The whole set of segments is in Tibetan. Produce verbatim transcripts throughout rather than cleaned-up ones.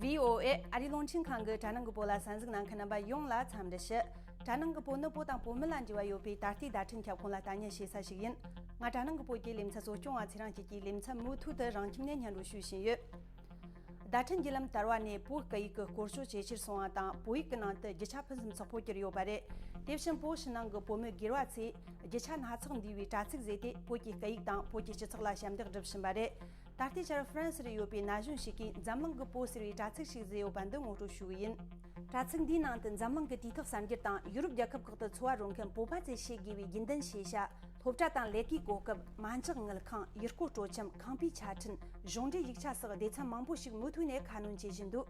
ཨི་ཨོ་ཨེ་ཨ་རིའི་རླུང་འཕྲིན་ཁང་གི་དྲ་ནང་གི་བོད་ལ་གསན་གཟིགས་གནང་མཁན་རྣམ་པ་ཡོངས་ལ་འཚམས་འདྲི་ཞུ། དྲ་ནང་གི་བོད་ནི་བོད་དང་བོད་མི་ལ་འབྲེལ་བ་ཡོད་པའི་ད་ལྟའི་བརྡ་འཕྲིན་ཁྱབ་ཁོངས་ལ་ལྟ་ཉན་བྱེད་ས་ཞིག་ཡིན། ང་དྲ་ནང་གི་བོད་ཀྱི་ལེ་ཚན་གཙོ་སྐྱོང་བ་ཚེ་རིང་སྐྱིད་ཀྱིས་ལེ་ཚན་མུ་མཐུད་དུ་རང་ཁྱིམ་ནས་སྙན་སྒྲོན་ཞུ་བཞིན་ཡོད། བརྡ་འཕྲིན་བརྒྱུད་ལམ་དར་བ་ནས་བོད་སྐད་ཡིག་གི་སྐོར་སྐྱོད་ཇེ་ཆེར་སོང་བ་དང་བོད་ཡིག་གི་ནང་དུ་རྒྱུ་ཆ་ཕུན་སུམ་ཚོགས་པོ་གྱུར་ཡོད་པ་རེད། དེ་བཞིན་བོད་ཕྱི་ནང་གི་བོད་མི་སྒེར་བ་ཚོས་རྒྱུ་ཆ་སྣ་ཚོགས་འདུས་པའི་དྲ་ཚིགས་བཟོས་ཏེ་བོད་ཀྱི་སྐད་ཡིག་དང་བོད་ཀྱི་སྤྱི་ཚོགས་ལ་ཞབས་འདེགས་སྒྲུབ་བཞིན་པ་རེད། ད་ལྟའི་ཆར་ཧྥ་རན་སིར་ཡོད་པའི་ན་གཞོན་ཞིག་གིས་འཛམ་གླིང་གི་བོད་ཟེར་བའི་དྲ་ཚིགས་ཤིག་བཟོས་ཡོད་པ་འདི་ངོ་སྤྲོད་ཞུ་གི་ཡིན། དྲ་ཚིགས་འདིའི་ནང་དུ་འཛམ་གླིང་གི་དུས་ཐོག་གསར་འགྱུར་དང་ཡུ་རོབ་རྒྱལ་ཁབ་ཁག་ཏུ་འཚོ་བ་རོལ་མཁན་བོད་པ་ཚོས་བྱེད་དགོས་པའི་རྒྱུན་ལྡན་ཤེས་བྱ། སློབ་གྲྭ་དང་ལས་ཀའི་གོ་སྐབས། མ་འཇོག་དངུལ་ཁང་། ཡུལ་སྐོར་སྤྲོ་འཆམ། ཁང་པའི་ཆ་འཕྲིན། གཞུང་འབྲེལ་ཡིག་ཆ་སོགས་སྡེ་ཚན་མང་པོ་ཞིག་མུ་མཐུད་ནས་ཁ་སྣོན་བྱེད་བཞིན་འདུག་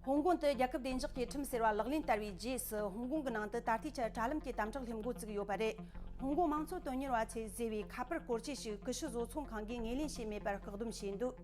ཧོང་ཀོང་དུ་རྒྱལ་ཁབ་བདེ་འཇགས་ཀྱི་ཁྲིམས་ཟེར་བ་ལག་ལེན་བསྟར་བའི་རྗེས་སུ་ཧོང་ཀོང་གི་ནང་དུ་ད་ལྟའི་ཆར་དྲ་ལམ་གྱི་དམ་དྲག་ལྷན་འགོ་བཙུགས་ཡོད་པ་རེད། ཧོང་ཀོང་མང་གཙོ་དོན་གཉེར་བ་ཚོས་བཟོས་པའི་ཁ་པར་སྐོར་ཆས་ཤིག་ཀུ་ཤུ་བཟོ་ཚོང་ཁང་གིས་ངོས་ལེན་བྱས་མེད་པར་བཀག་སྡོམ་བྱས་འདུག་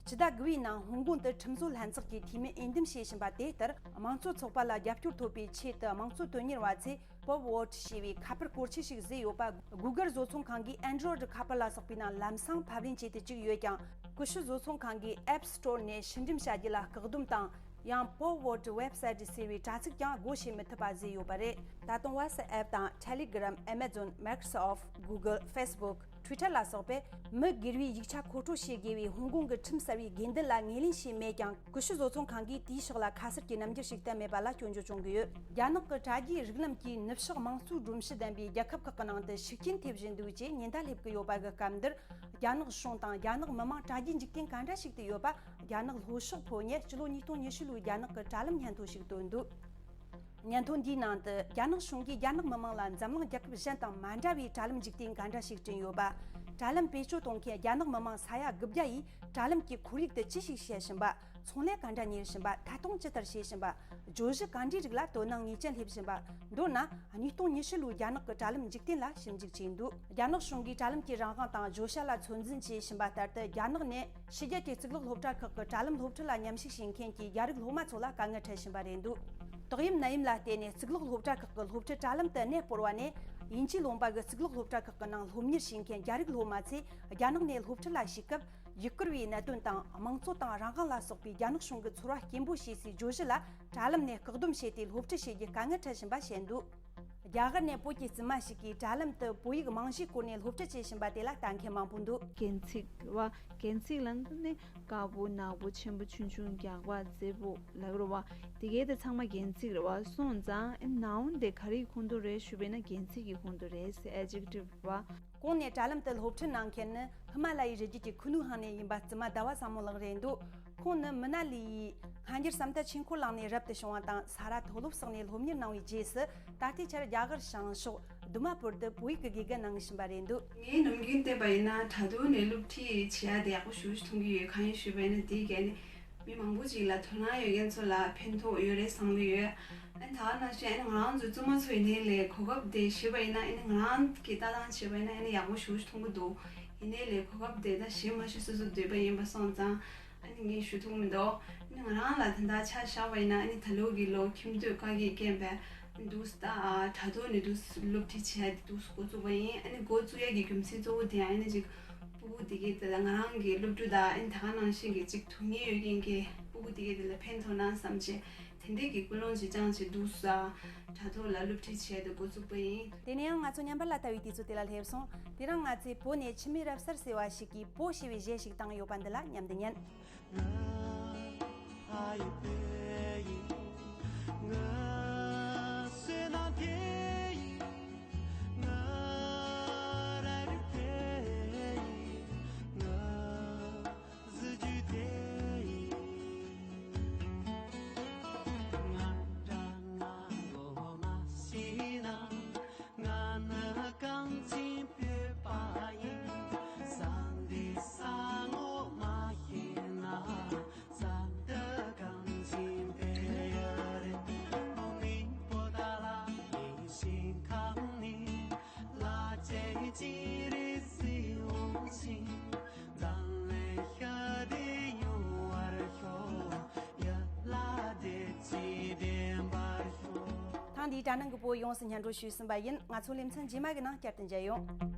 སྤྱི་ཟླ་དགུ་བའི་ནང་ཧོང་ཀོང་དུ་ཁྲིམས་བཟོ་ལྷན་ཚོགས་ཀྱིས་འཐུས་མི་འོས་འདེམས་བྱས་བཞིན་པ་དེ་ལྟར་དམངས་གཙོ་ཚོགས་པ་ལ་རྒྱབ་སྐྱོར་ཐོབ་པའི་ཆེད་དུ་དམངས་གཙོ་དོན་གཉེར་བ་ཚོས། Pop Watch ཞེས་པའི་ཁ་པར་སྐོར་ཆས་ཤིག་བཟོས་ཡོད་པ། Google བཟོ་ཚོང་ཁང་གིས་Android ཁ་པར་ལ་སོགས་པའི་ནང་ལམ་སང་ཕབ་ལེན་བྱེད་དུ་བཅུག་ཡོད་ཀྱང་། ཀུ་ཤུ་བཟོ་ཚོང་ཁང་གིས་App Store ནས་ཕྱིར་འགྲེམས་བྱ་རྒྱུ་ལ་བཀག་སྡོམ་དང་། ཡང་Pop Watch Website ཟེར་བའི་དྲ་ཚིགས་ཀྱང་སྒོ་ཕྱེ་མི་ཐུབ་པ་བཟོས་ཡོད་པ་རེད། ད་དུང་WhatsApp དང་Telegram Amazon Microsoft Google Facebook Twitter ལ་སོགས་པས་མི་སྒེར་བའི་ཡིག་ཆ་མཁོ་སྤྲོད་བྱེད་དགོས་པའི་ཧོང་ཀོང་གི་ཁྲིམས་གསར་བའི་དགོས་འདུན་ལ་ངོས་ལེན་བྱས་མེད་ཀྱང་། ཀུ་ཤུ་བཟོ་ཚོང་ཁང་གིས་དེའི་ཕྱོགས་ལ་ཁ་གསལ་གྱི་རྣམ་འགྱུར་ཞིག་བསྟན་མེད་པ་ལ་སྐྱོན་བརྗོད་བྱུང་གི་ཡོད། རྒྱ་ནག་གི་དྲ་རྒྱའི་རིགས་ལམ་གྱིས་ནུབ་ཕྱོགས་དམངས་གཙོའི་སྒྲོམ་གཞི་ལྡན་པའི་རྒྱལ་ཁབ་ཁག་གི་ནང་དུ་ཤུགས་རྐྱེན་ཐེབས་བཞིན་འདུག་ཅེས་ཉེན་བརྡ་སླེབས་ཀྱི་ཡོད་པ་གི་སྐབས་འདིར། རྒྱ་ནག་གཞུང་དང་རྒྱ་ནག་མི་དམངས་དྲ་རྒྱའི་འཇིག་རྟེན་ག་འདྲ་ཞིག་ཏུ་ཡོད་པ། རྒྱ་ནག་ལྷོ་ཕྱོགས་ཕོ་ཉས་སྤྱི་ལོ་ཉིས་སྟོང་ཉི་ཤུ་ལོའི་རྒྱ་ནག་གི་དྲ་ལམ་སྙན་ཐོ་ཞིག་བཏོན་འདུག་སྙན་ཐོ་འདིའི་ནང་དུ་རྒྱ་ནག་གཞུང་གིས་རྒྱ་ནག་མི་དམངས་ལ་འཛམ་གླིང་རྒྱལ་ཁབ་གཞན་དང་མ་འདྲ་བའི་དྲ་ལམ་འཇིག་རྟེན་ག་འདྲ་ཞིག་བསྐྲུན་ཡོད་པ། དྲ་ལམ་བེད་སྤྱོད་གཏོང་མཁན་རྒྱ་ནག་མི་དམངས་ས་ཡ་དགུ་བརྒྱ་ཡིས་དྲ་ལམ་གྱི་ཁོར་ཡུག་ཏུ་ཅི་ཞིག་བཤད་བཞིན་པ། ཚོང་ལས་ག་འདྲ་གཉེར་བཞིན་པ། ཐད་གཏོང་ཇི་ལྟར་བྱེད་བཞིན་པ། བརྗོད་གཞི་ག་འདྲའི་རིགས་ལ་དོ་སྣང་ངེས་ཅན་སླེབས་བཞིན་པ། མདོར་ན། ཉིས་སྟོང་ཉི་ཤུ་ལོའི་རྒྱ་ནག་གི་དྲ་ལམ་འཇིག་རྟེན་ལ་ཞིབ་འཇུག་བྱས་འདུག་རྒྱ་ནག་གཞུང་གིས་དྲ་ལམ་གྱི་རང་དབང་དང་བརྗོད་བྱ་ལ་ཚོད་འཛིན་བྱེད་བཞིན་པ་ལྟར་དུ། རྒྱ་ནག་ནས་ཕྱི་རྒྱལ་གྱི་གཙུག་ལག་སློབ་གྲྭ་ཁག་གི་དྲ་ལམ་སློབ་ཁྲིད་ལ་མཉམ་ཞུགས་བྱེད་མཁན་གྱི་རྒྱ་རིགས་སློབ་མ་ཚོ་ལ་དཀའ་ངལ་འཕྲད་བཞིན་པ་རེད་འདུག་དོགས་ཡམས་ནད་ཡམས་ལ་བརྟེན་ནས་གཙུག་ལག་སློབ་གྲྭ་ཁག་གི་སློབ་ཁྲིད་དྲ་ལམ་དུ་གནས་སྤོར་བ་ནས། དབྱིན་ཇིའི་ལུང་པ་གི་གཙུག་ལག་སློབ་གྲྭ་ཁག་གི་ནང་སློབ་གཉེར་བྱེད་མཁན་རྒྱ་རིགས་སློབ་མ་ཚོས་རྒྱ་ནག་ནས་སློབ་ཁྲིད་ལ་ཞུགས་སྐབས། ཡུལ་སྐོར་བའི་གནད་དོན་དང་། དམངས་གཙོ་དང་རང་དབང་ལ་སོགས་པའི་རྒྱ་ནག་གཞུང་གི་ཚོར་བ་སྐྱེན་པོ་བྱེད་སའི་བརྗོད་གཞི་ལ་དྲ་ལམ་ནས་བཀག་སྡོམ་བྱས་ཏེ་སློབ་ཁྲིད་བྱེད་རྒྱུ་དཀའ་ངལ་འཕྲད་བཞིན་པ་བཤད་འདུག་རྒྱ་གར་ནས་བོད་ཀྱི་བཙུན་མ་ཞིག་གིས་དྲ་ལམ་དུ་བོད་ཡིག་རྨང་གཞིའི་སྐོར་ནས་སློབ་ཁྲིད་བྱེད་བཞིན་པ་དེ་ལ་ལྟ་མཁན་མང་པོ་འདུག་རྒྱན་ཚིག་རེད་བ། རྒྱན་ཚིག་ལ་ནི་དཀར་པོ་ནག་པོ་ཆེན་པོ་ཆུང་ཆུང་རྒྱགས་པ་མཛེས་པོ་ལབ་རེད་བ། དེ་གའི་དེ་ཚང་མ་རྒྱན་ཚིག་རེད་བ། སོང་ཙང་ཨེ་ནའོན་དེ་ག་རེའི་ཁོངས་གཏོགས་རེད་ཞུས་པས་ན་རྒྱན་ཚིག་གི་ཁོངས་གཏོགས་རེད་ཟེར། adjective རེད་བ། གོང་ནས་དྲ་ལམ་དུ་སློབ་ཁྲིད་གནང་མཁན་ནི་ཧི་མ་ལ་ཡའི་རི་རྒྱུད་ཀྱི་ཁུ་ནུ་ཧང་ནས་ཡིན་པ་བཙུན་མ་ཟླ་བ་བཟང་མོ་ལགས་རེད་འདུག་ཁོང་ནི་མི་ན་ལི་ཡི་སྔ་འགྱུར་བསམ་དར་ཆོས་འཁོར་གླིང་ནས་རབ་ཏུ་བྱུང་བ་དང་། ས་རཱ་མཐོ་སློབ་སོགས་ནས་སློབ་གཉེར་གནང་བའི་རྗེས་སུ། ད་ལྟའི་ཆར་རྒྱ་གར་བྱང་ཕྱོགས་དུ་མ་པུར་དུ་བོད་ཡིག་གི་དགེ་རྒན་གནང་བཞིན་པ་རེད་འདུག་ངའི་ནམ་རྒྱུན་བལྟས་པ་ཡིན་ན་དྲ་ཐོག་ནས་སློབ་ཁྲིད་བྱེད་ཡ་དེ་ཡག་པོ་ཞེ་པོ་ཅིག་མཐོང་གི་ཡོད། གང་ཡིན་ཞུས་པ་ཡིན་ན་དེའི་གལ་ནི། མི་མང་པོ་ཅིག་ལ་དོ་སྣང་ཡོད་མཁན་ཚོ་ལ་ཕན་ཐོགས་ཡོད་རེད་བསམ་གྱི་ཡོད། ཨ་ནི་ད་ག་ནང་བཞིན་ཨ་ནི་ང་རང་ཚོའི་བཙུན་མ་ཚོ་ཡིན་ནའི་ལས་གོ་སྐབས་དེ་ཞུས་པ་ཡིན་ན། ཨ་ནི་ང་རང་གི་ལྟ་སྟངས་བྱས་པ་ཡིན་ན་ཨ་ནི་ཡག་པོ་ཞེ་པོ་ཅིག་མཐོང་གི་འདུག་ཡིན་ནའི་ལས་གོ་སྐབས་དེ་ད་གཞན་མ་ཞིག་སོ་སོ་འདོད་པ་ཡིན་པ་སོང་ཙང་ཨ་ནི་ངས་ཞུ་ཐུབ་མི་འདུག་ཨ་ནི་ང་རང་ལ་ད་ལྟ་ཆ་བཞག་པ་ཡིན་ན། ཨ་ནི་ད་ལོ་གི་ལོ་ཁྱིམ་སྡོད་དཀའ་ངལ་རྐྱེན་པས་འདུག་ད་དྲ་ཐོག་ནས་འདུག་སློབ་ཁྲིད་བྱས་ཏེ་འདུག་འགོ་བཙུགས་པ་ཡིན། ཨ་ནི་འགོ་བཙུགས་ཡ་གི་རྒྱུ་མཚན་གཙོ་བོ་དེ་ཡང་ཨ་ནི་ཅིག་སྤུ་གུ་དེ་གའི་དེ་ལ་ང་རང་གི་སློབ་ཕྲུག་དང་ཨ་ནི་ད་ག་ནང་བཞིན་གྱི་ཅིག་སྡུག་བསྔལ་ཡོད་མཁན་གྱི་སྤུ་གུ་དེ་གའི་དེ་ལ་ཕན་ཐོགས་ན་བསམ་བྱས་དེ་འདྲའི་གི་ཀུན་སློང་ཅིག་བཅངས་བྱས་འདུག་ས་དྲ་ཐོག་ལ་སློབ་ཁྲིད་བྱས་ཏེ་འགོ་བཙུགས་པ་ཡིན། དེ་ནས་ཡང་ང་ཚོ་ཉམས་པ་ལ་ལྟ་བའི་དུས་ཚོད་དེ་ལ་སླེབས་སོང་། དེ་རིང་ང་ཚོས་བོད་ནས་འཆི་མེད་རབ་གསལ་ཟེར་བ་ཞིག་གིས་བོད་ཞེས་པའི་གཞས་ཤིག་བཏང་ཡོད་པ་འདི་ལ་མཉམ་དུ་ཉན། ཐེངས་འདིའི་དྲ་ནང་གི་བོད་ཡོངས་སུ་སྙན་སྒྲོག་ཞུས་ཟིན་པ་ཡིན། ང་ཚོ་ལེ་ཚན་རྗེས་མ་གི་ནང་བསྐྱར་དུ་མཇལ་ཡོང་།